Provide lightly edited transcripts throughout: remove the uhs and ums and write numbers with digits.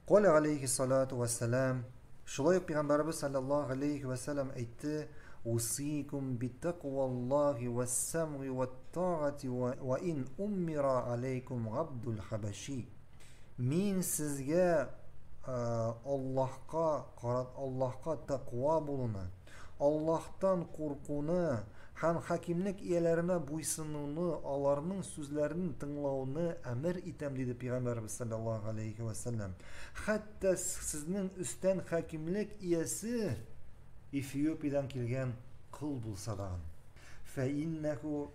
Каля алейхи салату вассалам, шулай ук пәйгамбәребез саллаллаһу алейхи вәссәлам әйтте: "Усикум биттакваллахи вассамги ваттагати ва ин уммира алейкум габдул хабаши". Мин сезгә Аллаһка Аллаһка тәкъва булуны, Аллаһтан куркуны һәм хакимлек ияләренә буйсынуны, аларның сүзләрен тыңлауны әмер итәм, диде Пәйгамбәребез саллаллаһу алейхи ва саллям. Хәтта сезнең өстән хакимлек иясе Эфиопиядән килгән кол булса да. Фәиннәһу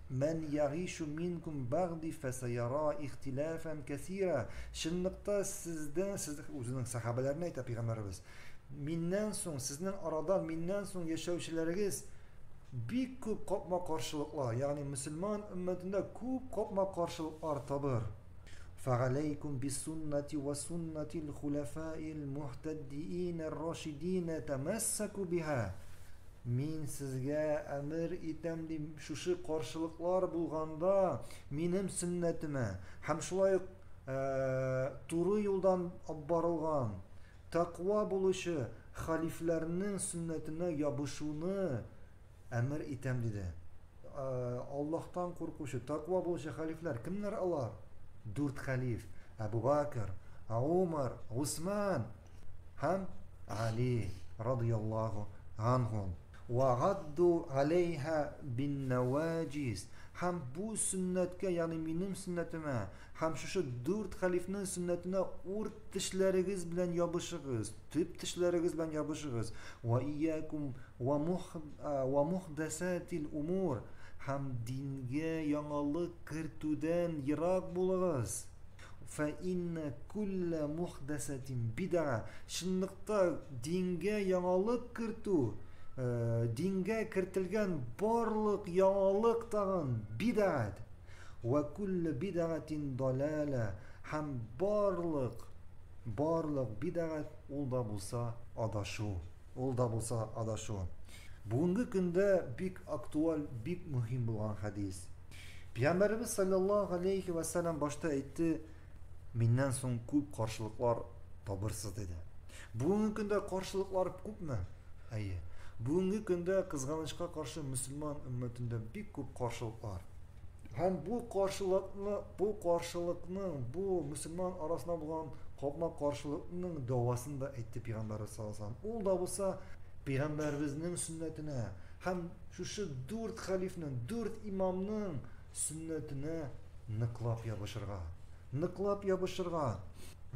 мән ягишу минкум бәгъди фәсәяра ихтилафан кәсира. Чынлыкта сездән, сез үзенең сахабәләренә әйтә пәйгамбәребез. Миннән соң, сезнең арада миннән соң яшәүчеләрегез бик күп капма-каршылыклар, ягъни мөселман өммәтендә күп капма-каршылыклар табыр. Фәгаләйкум бисуннати ва суннатил хулафаил муһтаддиин ар-рашидин тәмәссәку биһа. Мин сезгә әмер итәм дим, шушы каршылыклар булганда минем сөннәтемә һәм шулай ук туры юлдан барылган тәкъва булучы хәлифләрнең сөннәтенә ябышуны әмер итәм, диде. Аллаһтан куркучы, тәкъва булучы хәлифләр кемнәр алар? Дүрт хәлиф: Әбу Бакр, Умар, Усман һәм Али радыяллаһу анһум. Ва гадду алейха бин наваҗиз. Һәм бу сөннәткә, ягъни минем сөннәтемә һәм шушы дүрт хәлифнең сөннәтенә урт тешләрегез белән ябышыгыз, төп тешләрегез белән ябышыгыз. Ва иякум ва мухдасатил умур һәм дингә яңалык кертүдән ерак булыгыз. Фә инна кулла мухдасатин бид'a. Чынлыкта дингә яңалык кертү, дингә кертелгән барлык яңалык тагын бид'ат. Вә кулле бидәгатин даләлә, һәм барлык, барлык бидәгать ул да булса адашу, ул да булса адашу. Бүгенге көндә бик актуаль, бик мөһим булган хәдис. Пәйгамбәребез саллаллаһу алейхи ва саллям башта әйтте, миннән соң күп каршылыклар табырсыз диде. Бүгенге көндә каршылыклар күпме? Әйе. Бүгенге көндә кызганычка каршы мөселман өммәтендә бик күп каршылыклар. Һәм бу каршылыкны, бу каршылыкның, бу мөселман арасында булган капма-каршылыкның дәвасын да әйтте пәйгамбәрбез саллаллаһу алейһи Ул да булса пәйгамбәребезнең сөннәтенә һәм шушы дүрт хәлифнең, дүрт имамның сөннәтенә ныклап ябышырга. Ныклап ябышырга.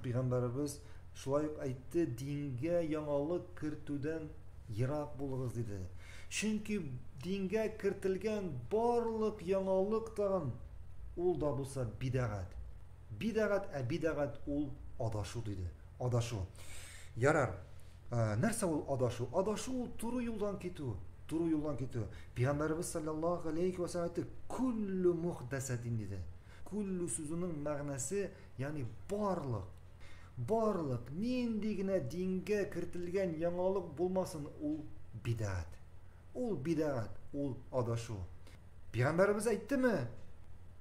Пәйгамбәребез шулай ук әйтте, дингә яңалык кертүдән ерак булыгыз, диде. Чөнки дингә кертелгән барлык яңалык тагын ул да булса бидәгать. Бидәгать, ә бидәгать ул адашу, диде. Адашу. Ярар. Нәрсә ул адашу? Адашу ул туры юлдан китү. Туры юлдан китү. Пәйгамбәребез саллаллаһу алейхи ва саллям әйтте, "Куллу мухдасатин" диде. Куллу сүзенең мәгънәсе, ягъни барлык. Барлык нинди генә дингә кертелгән яңалык булмасын, ул бидәгать. Ул бидәгать, ул адашу. Пәйгамбәребез әйттеме?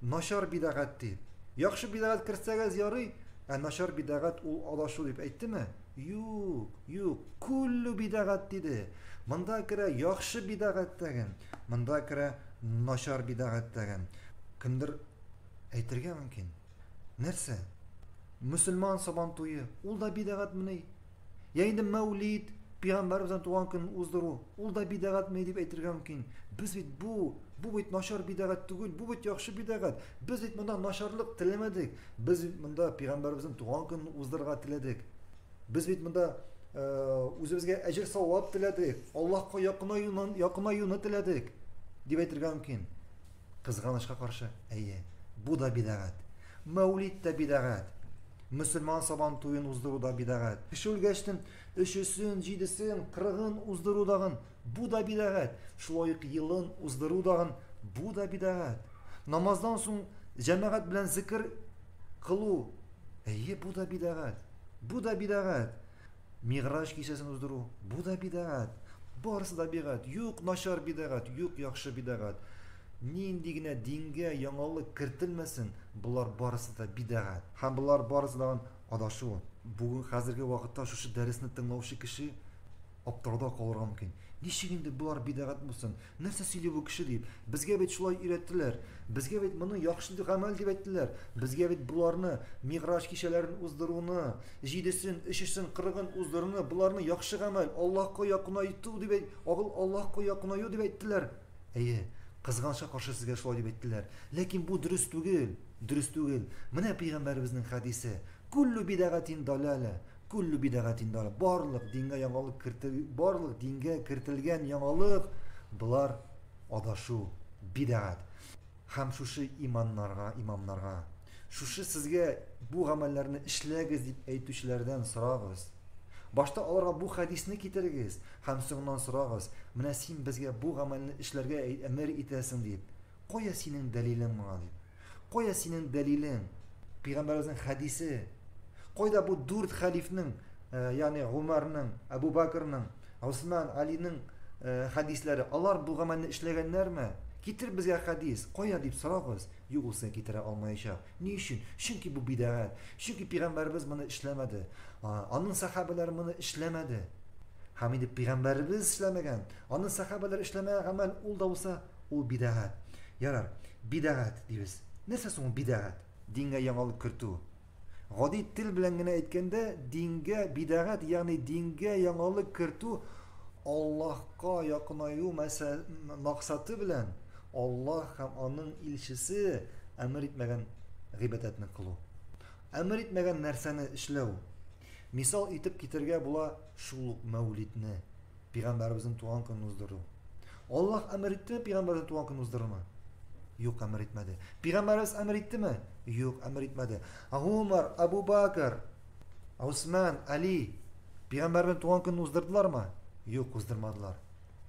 Начар бидәгать дип. Яхшы бидәгать кертсәгез ярый, ә начар бидәгать ул адашу дип әйттеме? Юк, юк. Күллү бидәгать диде. Монда керә яхшы бидәгать тәген, монда керә начар бидәгать тәген. Кемдер әйтергә мөмкин. Нәрсә? Мөселман сабан туе, ул да бидәгатьмени? Я инде мәүлид, пәйгамбәребезнең туган көнен уздыру, ул да бидәгатьмени дип әйтергә мөмкин. Без бит бу, бу бит начар бидәгать түгел, бу бит яхшы бидәгать. Без бит монда начарлык теләмәдек. Без бит монда пәйгамбәребезнең туган көнен уздырырга теләдек. Без бит монда үзебезгә әҗер савап теләдек, Аллаһка якынаюны, якынаюны теләдек дип әйтергә мөмкин. Кызганычка каршы, әйе, бу да бидәгать. Мәүлид тә бидәгать. Мөселман сабан туен уздыру да бидәгать. Кеше үлгәчтен өчесен, җидесен, кырыгын уздыру дагын, бу да бидәгать. Шулай ук елын уздыру дагын, бу да бидәгать. Намаздан соң җәмәгать белән зикер кылу, әйе, бу да бидәгать. Бу да бидәгать. Мигъраҗ кичәсен уздыру, бу да бидәгать. Барысы да бидәгать. Юк начар бидәгать, юк яхшы бидәгать. Нинди генә дингә яңалык кертелмәсен, болар барысы да бидәгать. Һәм болар барысы да Адашу. Бүген хәзерге вакытта шушы дәресне тыңлаучы кеше аптырауда калырга мөмкин. Ничек инде болар бидәгать булсын? Нәрсә сөйли бу кеше дип? Безгә бит шулай өйрәттеләр. Безгә бит моны яхшы гамәл дип әйттеләр. Безгә бит боларны Миграҗ кичәләрен уздыруны, җидесен, өчесен, кырыгын уздыруны, боларны яхшы гамәл, Аллаһка якынайту дип әйт, Аллаһка якынаю дип әйттеләр. Әйе, кызганычка каршы сезгә шулай дип әйттеләр. Ләкин бу дөрес түгел. Дөрес түгел. Менә пәйгамбәребезнең хәдисе. Күллү бидәгатин далалә. Күллү бидәгатин далалә. Барлык дингә яңалык кертел, барлык дингә кертелгән яңалык болар адашу, бидәгать. Һәм шушы иманнарга, имамнарга, шушы сезгә бу гамәлләрне эшләгез дип әйтүчеләрдән сорагыз. Башта аларга бу хәдисне китерегез һәм соңыннан сорагыз, менә син безгә бу гамәлне эшләргә әмер итәсең дип. Кая синең дәлилең моңа дип. Кая синең дәлилең? Пәйгамбәребезнең хәдисе. Кайда бу дүрт хәлифнең, э, ягъни Гумарның, Әбу Бакрның, Усман, Алиның э, хәдисләре? Алар бу гамәлне эшләгәннәрме? Китер безгә хәдис. Кая дип сорагыз? Юк, ул сезгә китерә алмаячак. Ни өчен? Чөнки бу бидәгать. Чөнки пәйгамбәребез моны эшләмәде. Аның сәхабәләре моны эшләмәде. Һәм инде пәйгамбәребез эшләмәгән, аның сәхабәләре эшләмәгән гамәл ул да булса Ул бидәгать. Ярар, бидәгать дибез. Нәрсә соң ул бидәгать? Дингә яңалык кертү. Гади тел белән генә әйткәндә, дингә бидәгать, ягъни дингә яңалык кертү Аллаһка якынаю максаты белән Аллаһ һәм аның илчесе әмер итмәгән гыйбадәтне кылу. Әмер итмәгән нәрсәне эшләү. Мисал итеп китерергә була шул ук мәүлидне. Пәйгамбәребезнең туган көнен уздыру. Аллаһ әмер иттеме пәйгамбәрнең туган көнен уздырырмы? Юк, әмер итмәде. Пәйгамбәребез әмер иттеме? Юк, әмер итмәде. Гумар, Абу Бакр, Усман, Али пәйгамбәрнең туган көнен уздырдылармы? Юк, уздырмадылар.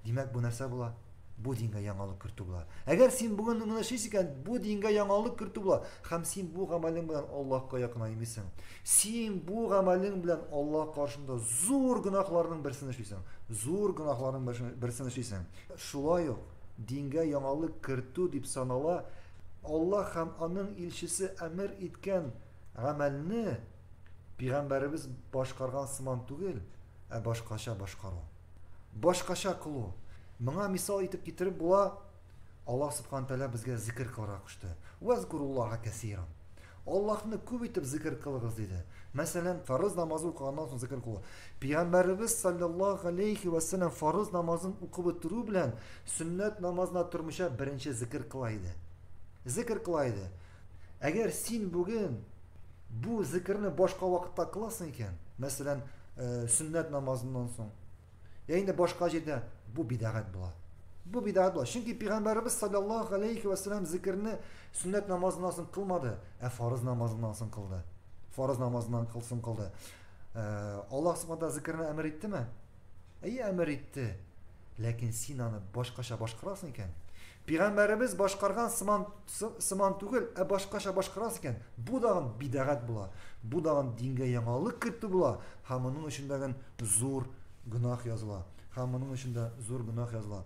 Димәк, бу нәрсә була? Бу дингә яңалык кертү була. Әгәр син бүген моны эшлисең икән, бу дингә яңалык кертү була. Һәм син бу гамәлең белән Аллаһка якынаймыйсың. Син бу гамәлең белән Аллаһ каршында зур гөнаһларның берсен эшлисең. Зур гөнаһларның берсен эшлисең. Шулай ук дингә яңалык кертү дип санала Аллаһ һәм аның илчесе әмер иткән гамәлне пәйгамбәребез башкарган сыман түгел, ә башкача башкару. Башкача кылу. Моңа мисал итеп китереп була, Аллаһ Субхану Тәгалә безгә зикер кылырга кушты. Вазкуруллаһа кәсиран. Аллаһны күп итеп зикер кылыгыз диде. Мәсәлән, фарыз намазы укыганнан соң зикер кылу. Пәйгамбәребез саллаллаһу алейхи ва саллям фарыз намазын укып бетерү белән сөннәт намазына тормыйча беренче зикер кыла иде. Зикер кыла иде. Әгәр син бүген бу зикерне башка вакытта кыласың икән, мәсәлән, э, сөннәт намазыннан соң, я инде башка җирдә, бу бидәгать була. Бу бидәгать була. Чөнки пәйгамбәребез саллаллаһу алейхи ва саллям зикерне сөннәт намазыннан соң кылмады, ә фарыз намазыннан соң кылды. Фарыз намазыннан кылсын кылды. Э, Аллаһ субхана зикерне әмер иттеме? Әйе, әмер итте. Ләкин син аны башкача башкарасың икән. Пәйгамбәребез башкарган сыман, сыман түгел, ә башкача башкарасың икән, бу дагын бидәгать була. Бу дагын дингә яңалык кертү була һәм моның өчен дәген зур гөнаһ языла. Һәм моның өчен дә зур гөнаһ языла.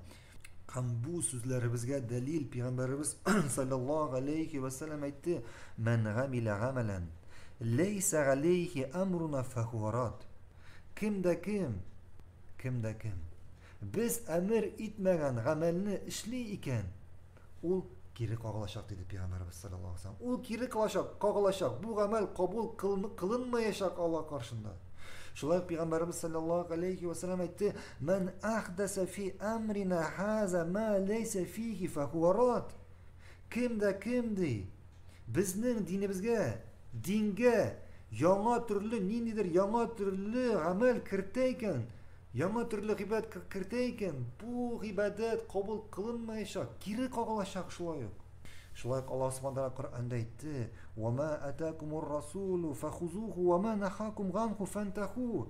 Һәм бу сүзләребезгә дәлил пәйгамбәребез саллаллаһу алейхи ва саллям әйтте: "Ман гамила гамалан ләйсә галейхи амруна фахуа рад." Кем дә кем, кем дә кем без әмер итмәгән гамәлне эшли икән, ул кире кагылачак, диде Пәйгамбәребез саллаллаһу алейһи ва Ул кире кылачак, кагылачак. Бу гамәл кабул кылынмаячак Аллаһ каршында. Шулай ук Пәйгамбәребез саллаллаһу алейхи ва саллям әйтте: "Ман ахдаса фи амрина хаза ма лейса фихи фахуа рад." Кем дә кем ди, Безнең динебезгә, дингә яңа төрле ниндидер яңа төрле гамәл кертә икән, яңа төрле гыйбадәт кертә икән, бу гыйбадәт кабул кылынмаячак, кире кагылачак шулай ук. Шулай ук Аллаһ Субхану тәгалә Коръәндә әйтте: "Ва ма атакумур расулу фахузуху ва ма нахакум ганху фантаху."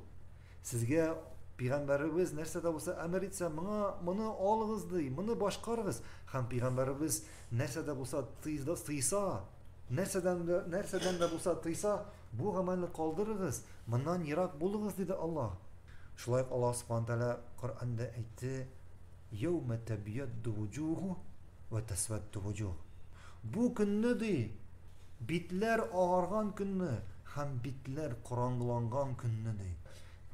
Сезгә пәйгамбәребез нәрсә дә булса әмер итсә, моңа моны алыгыз ди, моны башкарыгыз. Һәм пәйгамбәребез нәрсә дә булса тыйса, нәрсәдән дә нәрсәдән дә булса тыйса, бу гамәлне калдырыгыз, моннан ерак булыгыз, диде Аллаһ. Шулай ук Аллаһ Субхану тәгалә Коръәндә әйтте: "Яумә табьядду вуҗуху ва тасвадду вуҗух." Бу көнне ди, битләр агарган көнне һәм битләр караңгыланган көнне, ди.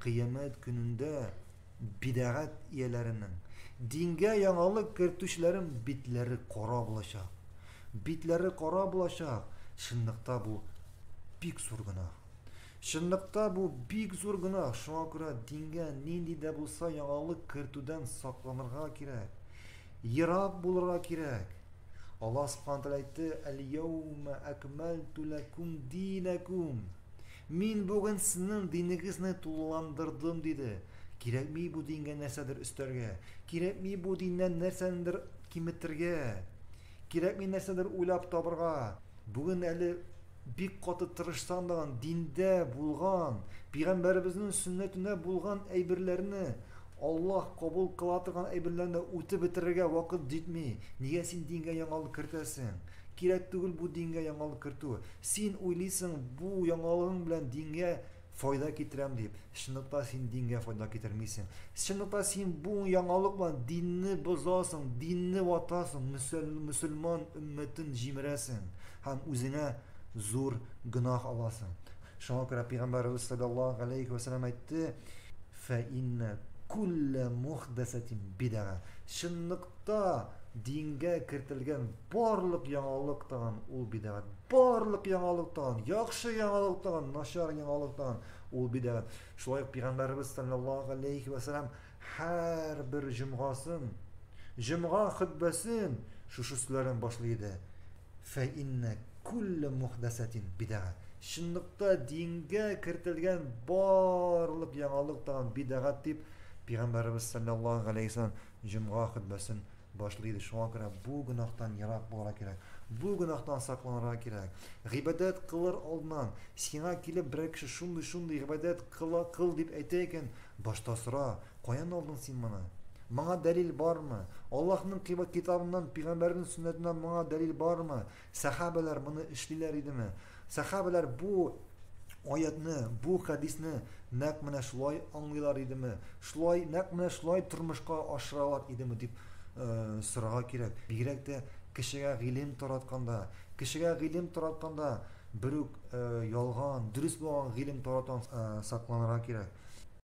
Кыямәт көнендә бидәгать ияләренең, дингә яңалык кертүчеләрнең битләре кара булачак. Битләре кара булачак. Чынлыкта бу бик зур гөнаһ. Чынлыкта бу бик зур гөнаһ. Шуңа күрә дингә нинди дә булса яңалык кертүдән сакланырга кирәк. Ерак булырга кирәк. Аллаһ Субхану тәгалә әйтте: "Әл-яума акмальту лакум динакум". Мин бүген сезнең динегезне тулыландырдым, диде. Кирәкми бу дингә нәрсәдер өстәргә, кирәкми бу диннән нәрсәнедер киметергә, кирәкми нәрсәдер уйлап табырга. Бүген әле бик каты тырышсаң да, диндә булган, пәйгамбәребезнең сөннәтендә булган әйберләрне, Аллаһ кабул кыла торган әйберләрне үтеп бетерергә вакыт җитми. Нигә син дингә яңалык кертәсең? Кирәк түгел бу дингә яңалык кертү. Син уйлыйсың, бу яңалыгың белән дингә файда китерәм дип. Чынлыкта син дингә файда китермисең. Чынлыкта син бу яңалык белән динне бозасың, динне ватасың, мөселман өммәтен җимерәсең һәм үзеңә зур гөнаһ аласың. Шуңа күрә Пәйгамбәребез саллаллаһу алейхи ва сәлләм әйтте: "Фә инна куллә мухдасатин бидага". Чынлыкта дингә кертелгән барлык яңалык тагын ул бидәгать. Барлык яңалык тагын, яхшы яңалык тагын, начар яңалык тагын ул бидәгать. Шулай ук Пәйгамбәребез саллаллаһу алейхи ва сәлләм һәрбер җомгасын, җомга хөтбәсен шушы сүзләрдән башлый иде. Фә иннә күлле мухдәсәтин бидәга. Чынлыкта дингә кертелгән барлык яңалык тагын бидәгать дип Пәйгамбәребез саллаллаһу алейхи ва сәлләм җомга хөтбәсен башлый иде. Шуңа күрә бу гөнаһтан ерак булырга кирәк. Бу гөнаһтан сакланырга кирәк. Гыйбадәт кылыр алдыннан сиңа килеп берәр кеше шундый-шундый гыйбадәт кыла, кыл дип әйтә икән, башта сора, каян алдың син моны? Моңа дәлил бармы? Аллаһның китабыннан, пәйгамбәрнең сөннәтеннән моңа дәлил бармы? Сәхабәләр моны эшлиләр идеме? Сәхабәләр бу аятны, бу хәдисне нәкъ менә шулай аңлыйлар идеме? Шулай, нәкъ менә шулай тормышка ашыралар идеме дип э, сорарга кирәк. Бигрәк тә кешегә гыйлем таратканда, кешегә гыйлем таратканда бер үк э, ялган, дөрес булган гыйлем таратудан э, сакланырга кирәк.